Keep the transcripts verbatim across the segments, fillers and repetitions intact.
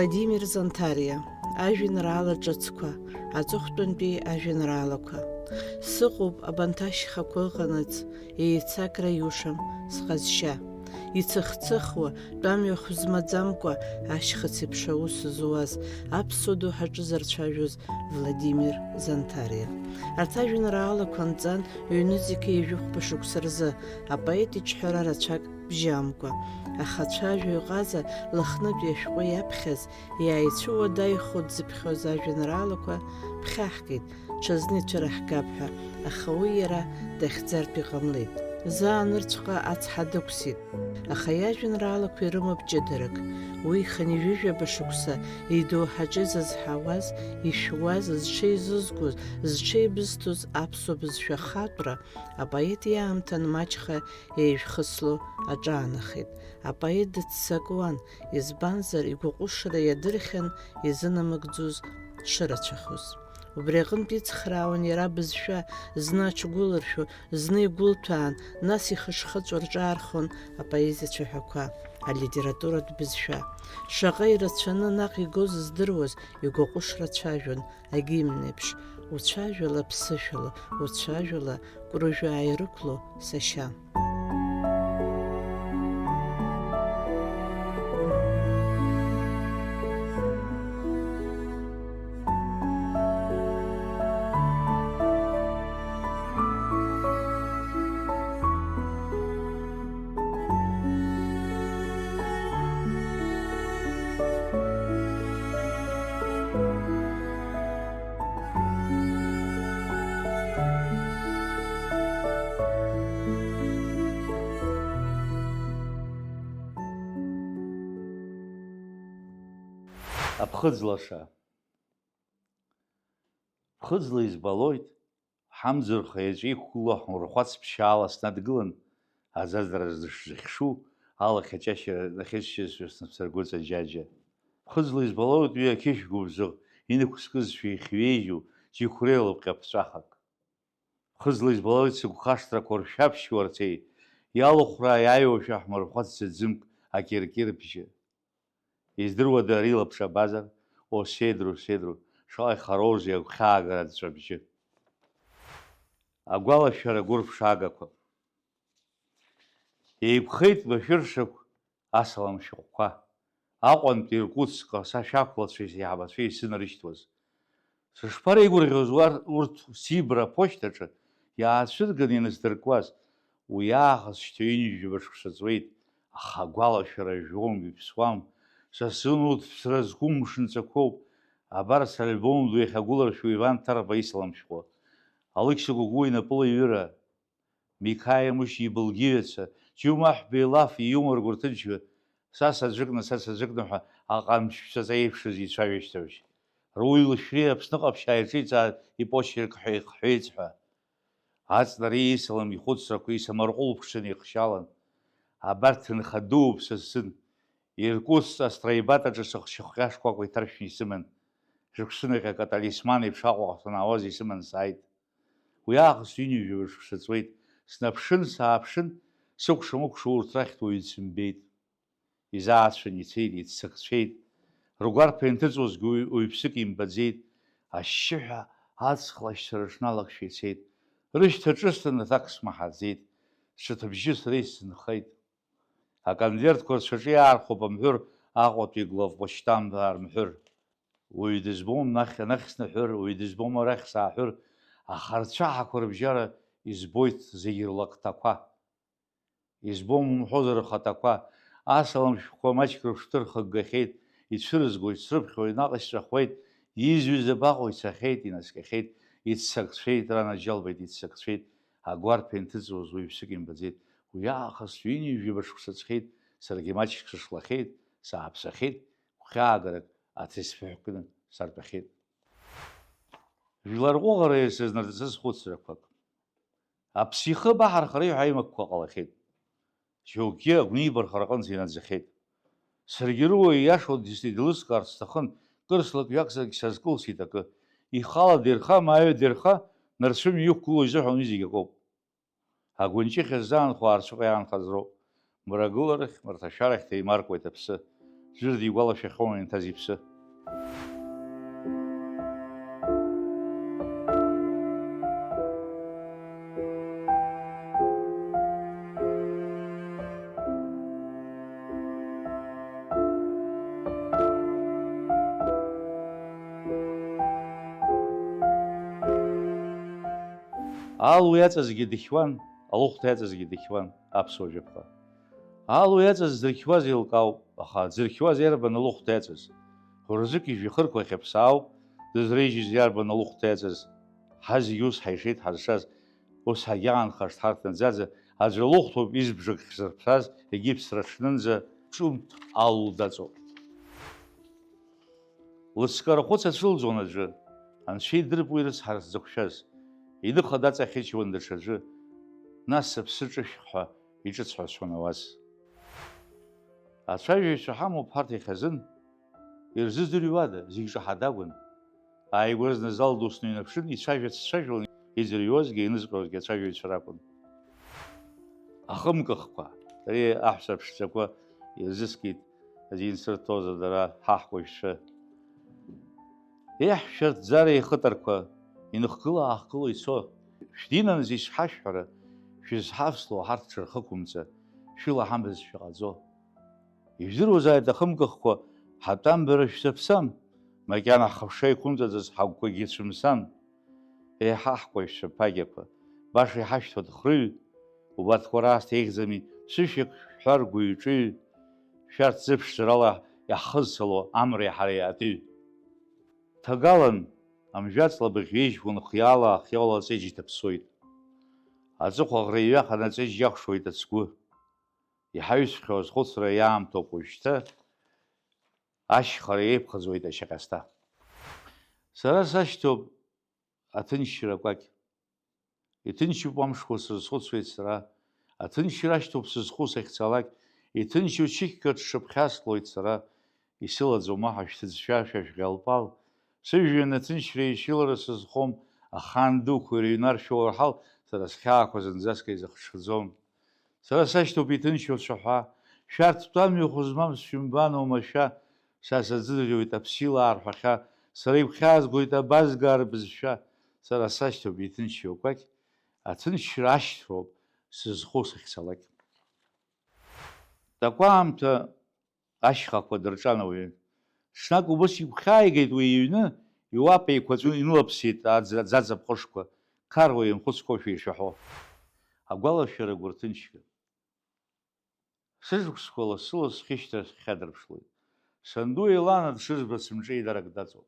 Владимир Занҭариа, ажәеинраала ҿыцқәа, аҵыхәтәантәи ажәеинраалақәа. Сыҟоуп абанҭ ашьхақәа ыҟанаҵ, еицакра иушам сҟазшьа. Ицыхцыхуа, тәамҩахә змаӡамкәа, ашьхыц еиԥш аус зуаз, аԥсуа доуҳаҿы зарцәажәоз Владимир Занҭариа. Арҭ ажәеинраалақәа анҵан ҩнызқьи жәохәба шықәса рзы, апоет иҿҳәара рацәак бжьамкәа. Аха ацәажәаҩ ҟаза Лыхнытәи ашәҟәы иаԥхьаз, иааицәыуадаҩхо дзыԥхьоз ажәеинраалақәа ԥхьаҳкит, ҽазны ицәыраҳгап ҳәа, аха уи иара дахьӡартә иҟамлеит. Заа нырцәҟа ацҳа дықәсит. Аха иажәеинраалақәа ирымоуп ҷыдарак. Уи хынҩажәижәаба шықәса идоуҳаҿы изызҳауаз, ишәуаз, зҽеизызгоз, зҽеибызҭоз аԥсуа бызшәа ахатәра, апоет иаамҭа анмаҷха еижәхысло аҿаанахеит. Апоет дыццакуан, избанзар, игәаҟәышра иадырхьан изынамыгӡоз дшырацәахоз. Убри аҟынтә ицхраауан иара абызшәа, зны аҽгәылыршәо, зны игәылҭәаан, нас ихышхыҵәо рҿаархон апоезиа цәаҳәақәа, алитературатә бызшәа. Шаҟа ирацәаны наҟ игоз здыруаз, игәаҟәышра цәажәон, агимн еиԥш, уцәажәала ԥсышәала, уцәажәала кәрыжә ааирықәло сашьа. Аԥхыӡ лаша. Ԥхыӡла избалоит, ҳамӡырха иаҵәа иқәгылоу ҳмырхәац ԥшьаала снадгылан, аӡаӡара зышзыхьшу, алахь аҷашьара нахьысшьызшәа снапсыргәыҵа џьаџьа. Ԥхыӡла избалоит уи ақьышә гәыбзыӷ инықәскызшәа ихьҩежьу џьықәреи лыԥҟьа ԥҵәахак. Ԥхыӡла избалоит сыгәхашҭрақәа ршәаԥшь уарцеи, иалыхәраа иааиуашәа ҳмырхәац ӡаӡымк акьыркьырбжьы. Издыруада ари лаԥш абазар? О, седру, седру, шаҟа ихароузеи агәхьаагара ҵәҵәабжьы! Агәалашәара гәырԥшаагақәа. Еиқәхеит машәыршақә асалам шәҟәқәа. Аҟәантә Иркутскҟа сашәақәлацәеи сеиҳабацәеи исынарышьҭуаз. Сышԥареигәырӷьоз уар-, урҭ Сибра аԥошьҭаҿы иаацәырганы ианысдыркуаз. Уи аахыс шьҭа ҩынҩажәаба шықәса ҵуеит, аха агәалашәара жәуам, иԥсуам. Са сзын урҭ ԥсра зқәым мшынҵақәоуп. Абар сальбом ду иахьагәыларшәу Иван Ҭарба исалам шәҟәы. Алықьса Гәыгәуа инапыла иҩыра. Миқаиа Мушьи ибылгьыҩаца, Џьумаҳбеи Лаф ииумор гәырҭынчҩы, са саӡәыкны, са саӡәыкны ҳәа аҟамчшәаҵа еиԥшыз ицәажәашьҭыбжь. Руаҩ лышәриа Аԥсны ҟаԥшь ааиҿиҵааит ипочерк ҳәа ихҳәеит ҳәа. Аҵнареи исалам ихәыцрақәеи самарҟәыл ԥҽны ихшьалан. Абарҭ нхадууп са сзын. Иркутск астройбатаҿы сыхшьыхәҟьа шкәакәа иҭаршәны исыман. Шықәсынаҟьак аталисман еиԥш Аҟәаҟа санаауаз исыман сааит. Уи аахыс ҩынҩажәаба шықәса ҵуеит. Снаԥшын, сааԥшын, сыкәша-мыкәша урҭ рахьтә уаҩы дсымбеит. Изаацәан ицеит, иццакцәеит. Ргәарԥ ианҭыҵуазгьы уаҩ-, уаҩԥсык имбаӡеит. Ашьшьыҳәа аҵх лашьца рыҽналакшәа ицеит. Рышьҭа ҿысҭын, аҭак смаҳаӡеит. Сҽыҭыбжьы сара исзынхеит. Аконвертқәа рцәаҿы иаархәап амҳәыр, Аҟәатәи главпочтамҭа армҳәыр. Уаҩ дызбом нахь, анахь сныҳәыр, уаҩ дызбом арахь сааҳәыр, аха рцәаҳақәа рыбжьара избоит зегь рлакҭақәа. Избом умҳәозар рхаҭақәа, асалам шәҟәқәа маҷк рыԥштәы рхыггахьеит, ицәырызгоит, срыԥхьоит, наҟ исҵәахуеит, изҩыз абаҟоу, ицахьеит, инаскьахьеит, иццакцәеит, ранаџьалбеит, иццакцәеит, агәарԥ ианҭыҵуаз уаҩԥсык имбаӡеит. Уи аахыс ҩынҩажәаба шықәса ҵхьеит, саргьы маҷк сышлахьеит, сааԥсахьеит, гәхьаагарак аҭесфҩы ҳәкны сартәахьеит. Жәлар ҟәыӷара иацы знарҵысыз хәыцрақәак. Аԥсы ихы абаҳархари ҳәа аимакқәа ҟалахьеит. Џьоукгьы агәнибархара аҟынӡа инаӡахьеит. Саргьы руаҩ иашоу дис-, идлыскаарц сҭахын, кырслак-ҩакзаргь сазкылсит акы. Ихала дирха, ма аҩы дирха, нарцәымҩа иқәгылоу изыҳәан уи зегь акоуп. Агәынҷыхь ззаанхо аарцәыҟа иаанхаз роуп. Мрагыларахь, мраҭашәарахь деимаркуеит аԥсы. ӡәыр дигәалашәахьоу ианҭаз иԥсы. Алу иаҵазгьы дыхьуан, алыхәҭа иаҵазгьы дыхьуан аԥсуа жәаԥҟа. Алу иаҵаз дзырхьуаз еилкаауп, аха дзырхьуаз иарбан алыхәҭа иаҵаз? Ҳәарзықьыжә ихырқәа хьыԥсаауп, дызреижьыз иарбан алыхәҭа иаҵаз? Ҳазегь ус ҳаишеит ҳазшаз, ус ҳагьаанхашт ҳарҭ наӡаӡа, аӡәы лыхәҭоуп избжак хьзырԥсаз, егьи ԥсра ҽнынӡа ҿымҭ алу даҵоуп. Лыцкарахәыц ацәылӡуан аӡәы, анцәа идырп уи рыцҳарас дзықәшәаз, иныха даҵахьычуан даҽаӡәы, нас сыԥсы ҿышәх ҳәа иҿыцҳасуан ауаз. Ацәажәаҩцәа ҳамоуп ҳарҭ иахьазын, ирзыӡырҩуада, зегь ҿаҳа-дагәан. Ааигәа зны зал дусны иҩнаԥшын, ицәажәац-цәажәон, иӡырҩуазгьы, инызҟьозгьы ацәажәаҩцәа ракәын. Ахымкыхқәа, ари аҳәса ԥшӡақәа ирзыскит, азин сырҭозар дара ҳаҳкәажәцәа. Еҳ, шәарҭ ӡара еихытарқәа, иныхгыла-аахгыло ицо, шәдинанӡа ишҳашәҳәара, шәызҳавсло ҳарҭ ҽырхықәымҵа, шәыла ҳамбызшәа ҟаҵо. Ижәдыруазааит ахымгахқәа, ҳатәамбара шәзаԥсам, макьана ҳхыԥша еиқәымҵаӡац ҳагәқәагьы цәымсам. Еҳ, аҳкәажәцәа ԥагьақәа, баша иҳашәҭуа хрыҩ, убарҭқәа раасҭа еиӷьӡами, ԥсышәак шәҳәар гәыҩ-ҿыҩ, шәарҭ зыԥшӡарала иаҳхызцало амреи ҳареи атыҩ. Ҭагалан, амжәаҵла быӷь ҩежь унхиала ахиола аҵеџь иҭаԥсоит. Аҵыхәаӷра иҩаханы аҵеџь иахәшоит ацгәы. Иҳаҩсхьоу азхәыцра иаамҭоуп уажәшьҭа, ашьхара еиԥхыӡуеит ашьаҟьасҭа. Сара сашьҭоуп аҭынчра акәакь. Иҭынчуп амшқәа срызхәыцуеит сара. Аҭынчра ашьҭоуп сызхәыц ахьцалак. Иҭынчу чықьқәа ҽҽыԥхьаслоит сара. Исылаӡом уаҳа шәҭыӡшәа, шәа шәӷьалпал. Сыжәҩан аҭынчреи ишәылара сызхом, ахаан дуқәа ирыҩнаршәо урҳал, сара схьаақәа зынӡаск еизыхҽхьаӡом. Сара сашьҭоуп иҭынчу ацәаҳәа, шәарҭ тәамҩахә змам сшәымбан оумашәа, са саӡыӡырҩуеит аԥсилаа рҳәахьа, сара игәхьаазгоит абазгаа рбызшәа, сара сашьҭоуп иҭынчу акәакь, аҭынчра ашьҭроуп сызхоу сахьцалак. Такәаамҭа ашьхақәа дырҿан ауаҩы. Ҽнак убыс игәхьааигеит уи иҩны, иуапа еиқәаҵәа инылаԥсеит аӡ-, аӡаӡа ԥҟышқәа, қаруа имхәыцқәоушәа ишәаҳәо. Агәалашәара гәырҭынчга. Сышықәсқәа лассы-ласс схьышьҭрахь хьадырԥшлоит. Санду Елана дшызбац мҿеидарак даҵоуп.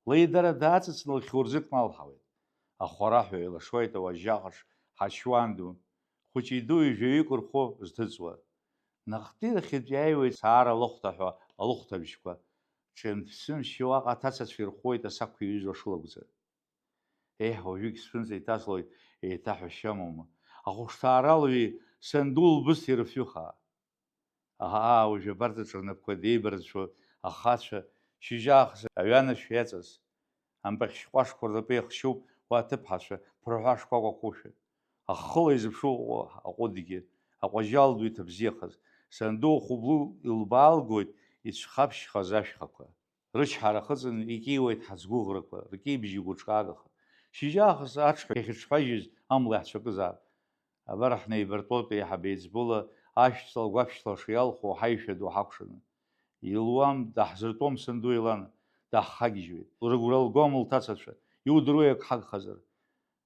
Леидара дааҵыҵны лхьурӡы кналҳауеит. Ахәараҳәа еилашуеит ауажьаҟаҿ ҳачуан ду. Хәыҷи дуи жәаҩык рхәы зҭыҵуа. Наҟтәирахьынтә иааиуеит саара лыхәҭаҳәа алыхәҭабжьқәа. Ҿымҭ-сымшьо уаҟа аҭацацәа ирхәоит асақәа иҩызоу ашылагәӡа. Еҳ, уажәыгь сԥынҵа иҭаслоит, еиҭаҳәашьа амоума? Ахәышҭаара алҩеи санду лбысҭеи рыфҩы хаа. Аҳаа, уажә абарҵаҿы рнапқәа деибарыӡәӡәо ахацәа, шьыжьаахыс аҩанашә иаҵаз. Ампахь шьҟәашқәа рнапы иахшьуп уа аҭыԥҳацәа, ԥырҳәа шкәакәақәоушәа. Ахыла изыԥшу аҟәыдгьы, аҟәажьал ду иҭабзиахаз, санду ахәыблы илбаалгоит ицәхаԥшьхаз ашәхақәа. Рычҳара ахыҵын икьиуеит ҳазгәыӷрақәа, ркьыбжьы игәыҿкаагаха. Шьыжьаахыс аҽҳәа иахьыҽҳәажьыз амла иаҳцәакызаап. Абар ҳнеибартәоуп еиҳаб еиҵбыла, ашәҵла гәаԥшьла шиалху ҳаишәа ду ҳакәшаны. Илуам, даҳзыртәом санду Елана, даҳхагьежьуеит. Рыгәра лгом лҭацацәа, иудыруеи ак ҳагхазар?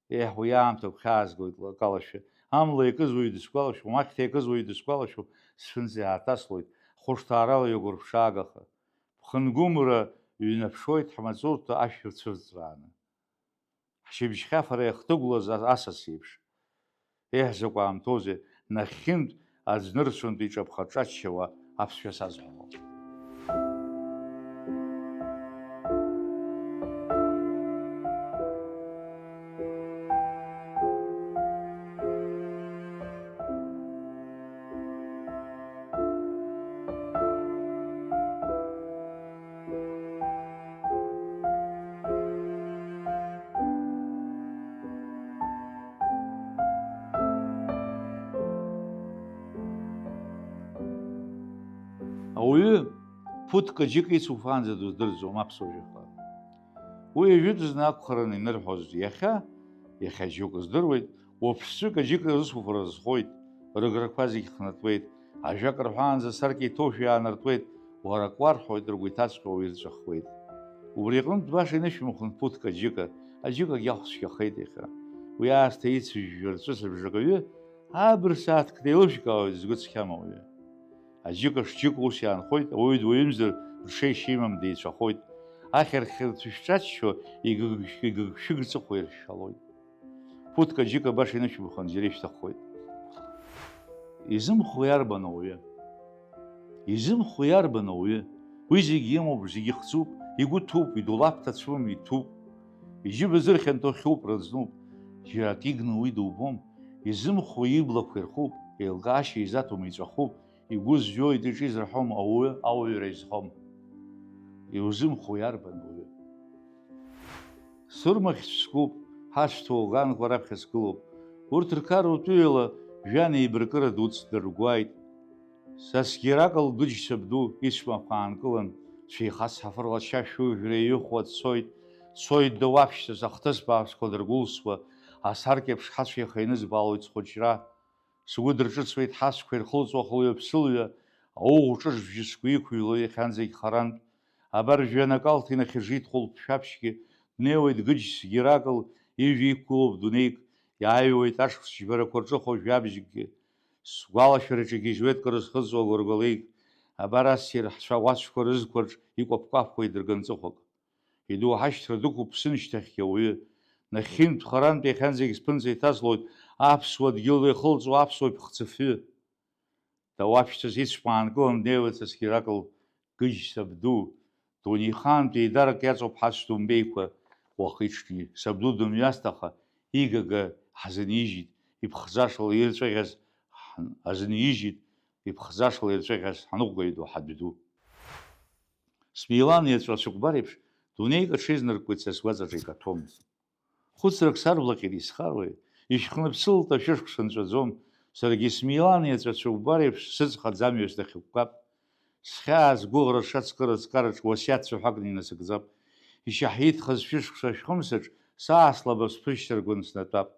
Еҳ, уи аамҭа гәхьаазгоит лакалашәа. Амла иакыз уаҩ дысгәалашәом, ахьҭа иакыз уаҩ дысгәалашәом, сфынҵа иааҭаслоит, хәышҭаарала иагәырԥшаагаха. Ԥхынгәымра ҩнаԥшуеит ҳмаҵурҭа ашәа цәырҵрааны. Ҳшьыбжьхьафара иахҭыгәлаз асас еиԥш. Еҳ, закә аамҭоузеи, нахьхьынтә аӡнырцәынтә иҿаԥха-ҿаччауа аԥсшәа сазҳәо. Ауаҩы ԥуҭк аџьыка ицуфаанӡа дуздырӡом аԥсуа жәаха. Уи ажәытәызны акәхараны инырҳәоз иахьа, иахьа џьоук здыруеит, уаԥсҵәык аџьыка рыцуфара рызхоит, рыграқәа зегь хнатуеит, ажәак рҳәаанӡа асаркьа иҭоушәа иаанартуеит, уара ак уарҳәоит, ргәы иҭаҵәҟьоу ирҵәахуеит. Убри аҟынтә баша инышәымхын ԥуҭк аџьыка, аџьыкагь ахә цәгьахеит иахьа. Уи аасҭа ицыжәжәа рҵәыцабжак аҩы, абырсааҭк деилышәкаауеит згәы цқьам ауаҩы. Аџьыка шџьыка ус иаанхоит, ауаҩы дуаҩымзар, рҽеишьа имам деицәахоит. Ахьырхьырцәы шәҿаччо, игыгшәыгҵыхәа иршәалоит. Ԥуҭк аџьыка баша инышәымхан џьара ишәҭаххоит. Изымхо иарбан ауаҩы? Изымхо иарбан ауаҩы? Уи зегь имоуп, зегь ихҵуп, игәы ҭәуп, идулаԥ ҭацәым, иҭәуп. Иџьыба зырхьанҭоу хьуп, рыӡнуп. Џьара акы игны уи дубом. Изымхо иблақәа ирхуп, еилкаашьа изаҭом, иҵәахуп. Игәы зжьоит, иҿы изырҳәом, ауаҩы ауаҩра изхом. Иузымхо иарбан уаҩы? Сырмахьцә сгәуп, ҳашьҭоу уганқәа раԥхьа сгылоуп. Урҭ рқарратәыҩала жәҩан еибаркыра дуӡӡа дыргәааит. Са сгьы ракыл гыџь сабду исмақәа аанкылан, цәеихац ҳафырла ачашә ужәра иҩыхуа дцоит, дцоит дауаԥшьҵас ахҭыс бааԥсқәа дыргәылсуа, асаркьа ԥшҳацә иаха инызбаалоит схәыҷра. Сгәы дырҿыцуеит ҳасқәа ирхылҵуа хылҩа-ԥсылҩа, ауӷә ҿыжбжьы сгәы иқәыҩло иахьанӡагь харантә. Абар жәҩанак алҭ инахьыжжит хәылԥ шәаԥшьгьы, днеиуеит гыџь сгьы ракыл, ижә иқәгылоуп дунеик, иааҩуеит ашықәс џьбарақәа рҿыхо жәабжькгьы. Сгәалашәараҿ игьежьуеит кыр зхыҵуа гәыргәалеик, абар ассир ҳцәаӷәацәқәа рызқәаҿ икәаԥ-кәаԥуеит дырганҵыхәак. Идоуҳашьҭра дықәуп сыншьҭахьгьы ауаҩы. Нахьхьынтә харантә иахьанӡагь сԥынҵа иҭаслоит аԥсуа дгьыл ихылҵуа аԥсуа ԥхӡы фҩы. Дауаԥшьҵас ицәпа аанкылан днеиуеит са сгьы ракыл гыџь сабду. Дунеихаантәи еидарак иаҵоуп ҳацә думбеиқәа уахи-ҽни. Сабду дымҩаст, аха игага ҳзынижьит, иԥхӡашала ирҵәаӷьаз ҳн-, азынижьит, иԥхӡашала ирҵәаӷьаз ҳныҟәгаҩ ду, ҳадәду. Смилан иаҵәа ацәыкәбар еиԥш, дунеик аҽеизнаркуеит са сгәаҵаҿы икаҭәом. Хәыцрак сарблаҟьеит исхаруеи, ишьхныԥсылт ашәышықәса нҵәаӡом, саргьы смилан иаҵәа ацәыкәбар еиԥш сыҵх аӡамҩа снахьыкәкәап. Схьаа сгәыӷра шацкыра ҵкараҿ уасиаҭ цәаҳәакны инасыгӡап. Ишьаҳиҭхаз шәышықәса ашәхымсаҿ сааслаб аԥсԥышьҭаргәан снатәап.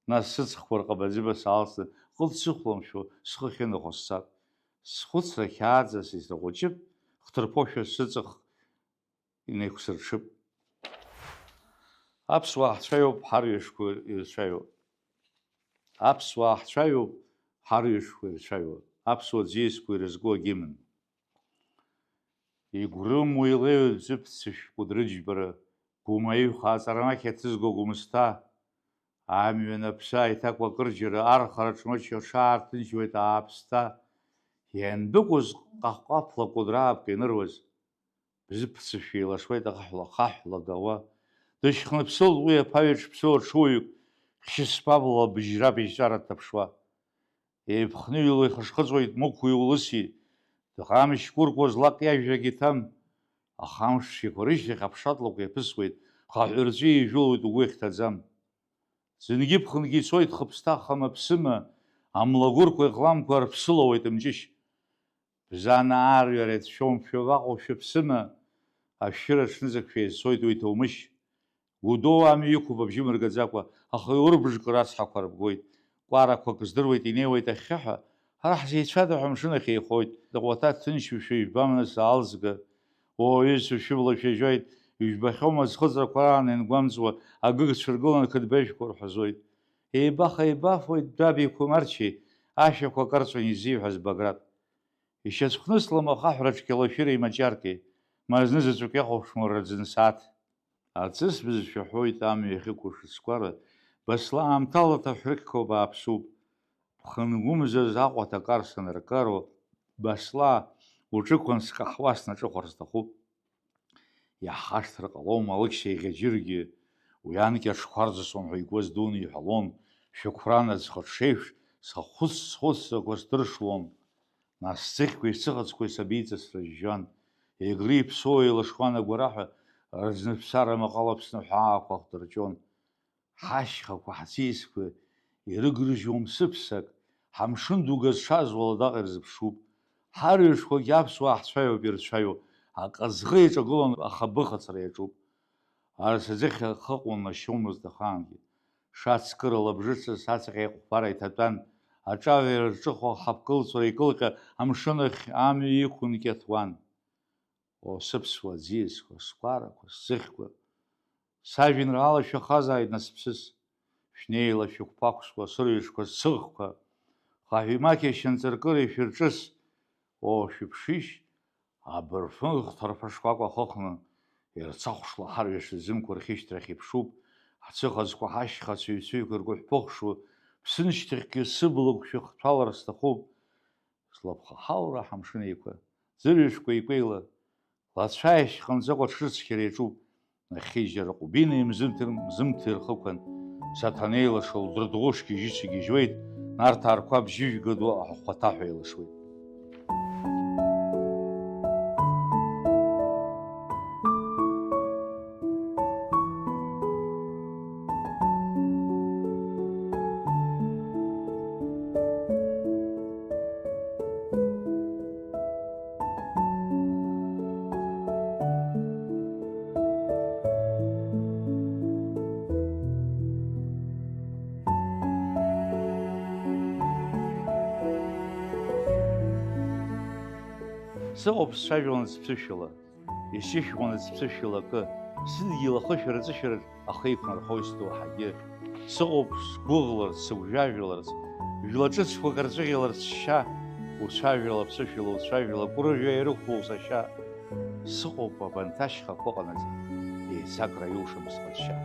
Нас сыҵхқәа рҟабаӡыба саалсны, ҟыт сыхәламшәо, схы ахьынахо сцап. Схәыцра хьааӡа сизраҟәыҷып, хҭырԥошәа сыҵых инеиқәсырҽып. Аԥсуаа ҳцәаҩоуп, ҳарҩашқәа ирцәаҩуа. Аԥсуаа ҳцәаҩоуп, ҳарҩашқәа ирцәаҩуа. Аԥсуа ӡиасқәа ирызку агимн. Игәрымуа илеиуеит ӡыԥцышә Кәыдры џьбара, гәымаҩ хааҵарамахь иаҭызго Гәымсҭа. Амҩан аԥсы ааиҭакуа акырџьара архара ҽмыч аҽаарҭынчуеит ааԥсҭа. Иандәықәыз ҟаҟ-ҟаԥла Кәыдры аапк ианыруаз, бзыԥцышә еилашуеит ахаҳәла, хаҳәла гауа. Дышьхныԥсылт уи аԥаҩ аҿ ԥсуа ҽуаҩык, хьшьыцба бла быжьра быжьҵәара дҭаԥшуа. Еиԥхныҩло ихышхыҵуеит Мықәи Улыси, дҟам шькәыркәа злак иажәрагь иҭам. Аха амш шьақәа рышьҭахь аԥша тлакә иаԥысуеит, хаҳә рҵәы ижәылоит угәы иахьҭаӡам. Зынгьы-ԥхынгьы ицоит хыԥсҭа хама-ԥсыма, амлагәырқәа иҟламқәа рԥсылауеит мҷышь. Бзана аарҩара иацәшәом шәа ваҟоу шәыԥсыма, ашәшьыра аҽныҵак шәеизцоит уи ҭоумышь. Гәдоу амҩа иқәуп абжьы мыргаӡакәа, аха иурбыжкы рацҳақәа рбгоит. Кәарақәак здыруеит, инеиуеит ахьхьаҳәа, ҳара ҳзеицәада ҳәа амшын ахь еихоит, дыҟәаҭа дҭынчушәа ижәбама нас аалзга? Оо, ҩызцәа шәыбла шәажәоит, ижәбахьоума зхыҵрақәа раан иангәамҵуа, агыгцәа ргылан қыдбажәқәа рҳәазоит. Еибаха-еибафоит Дәабеи Қәмарчеи, ашәақәа карҵәан изиҳәаз Баграт. Ишьацәхныслама ахаҳәра цәгьала шәыреи маҷаркеи, ма знызаҵәык иахәаԥшуан рыӡын сааҭ. Аҵыс бызшәа ҳәоит амҩа иахьықәу шыцкәара, басла аамҭала ҭаҳәрықьқәа бааԥсуп. Ԥхынгәымзаз Аҟәа аҭакар саныркаро, басла уҿықәан скаҳуа снаҿыхәар сҭахуп. Иаҳхашҭыр ҟалома, Алықьса иӷьаџьыргьы, уи анкьа аҽқәа рӡысуан ҳәа игәаз дуны иҳәалон, шәықәран аӡхыҽҽеиԥш, схәыц-схәыцрақәа сдыршуан. Нас сӡыхьқәеи сыхаҵқәеи сабиҵасра жәжәан, Егри Ԥсоу еилашуан агәараҳәа, рыӡныԥсара амаҟала Аԥсны ҳәаақәа хдырҵәон. Ҳашьхақәа, ҳӡиасқәа ирыгрыжьуам сыԥсак, ҳамшын дуга зҽаз уаладаҟа ирзыԥшуп. Ҳарҩашқәагьы аԥсуаа ҳцәаҩоуп ирцәаҩу, аҟазӷы иҿагылан ахабыхацара иаҿуп. Арс аӡыхь ахы ыҟоу нашьомызт ахаангьы. Шацкыра лабжыцыз ацаҟьа еиҟәԥара иҭатәан, аҿаҩа рҿыхәа ҳаԥкылҵәара икылҟьа амшын ахь амҩа иқәын кьаҭуан. О, сыԥсуа аӡиасқәа, сгәарақәа, сӡыхьқәа! Сажәеинраала шәахазааит, нас, ԥсыс! Шәнеила шәықәԥақәсуа сырҩашқәа, сыӷқәа! Хаҳәи-мақьи ашьанҵаркыра ишәырҿыс! О, шәыԥшишь, абырфын ӷҭарԥа шкәакәа хыхны, ирцахәшла ҳарҩаш зымқәа рхьышьҭрахь иԥшуп, ҳцыхазқәа ҳашьхацәа ҩцәыҩқәа ргәы ҳԥыхшуа, ԥсыншьҭахьгьы сыблақәа шәыхҭәалар сҭахуп. Слаԥха ҳаура ҳамшын еиқәа, ӡырҩашқәа еикәеила, лацәааихьҟанӡа акәаҽ рыцқьара иаҿуп. Нахьхьи џьара ҟәбина имзымҭыр-, мзымҭа ирхықәан, Саҭанеи лаша лдырдӷәышгьежьыцәагьежьуеит, Нарҭаа рқәаб жьыжәга ду ахәхәаҭаҳәа еилашуеит. Сыҟоуп сцәажәалан сԥсышәала, исышәхәаны сыԥсышәала акы, сыдгьыл ахышәара-ҵышәараҿ ахы иқәнархоит сдоуҳагьы. Сыҟоуп сгәыӷларц, сыгәжәажәаларц, жәла ҿыцқәак рҵәыӷьаларц сшьа, уцәажәала, аԥсышәала уцәажәала, акәырыжәҩа ирықәлоу сашьа. Сыҟоуп абанҭ ашьхақәа ыҟанаҵ, еицакра иушам сҟазшьа.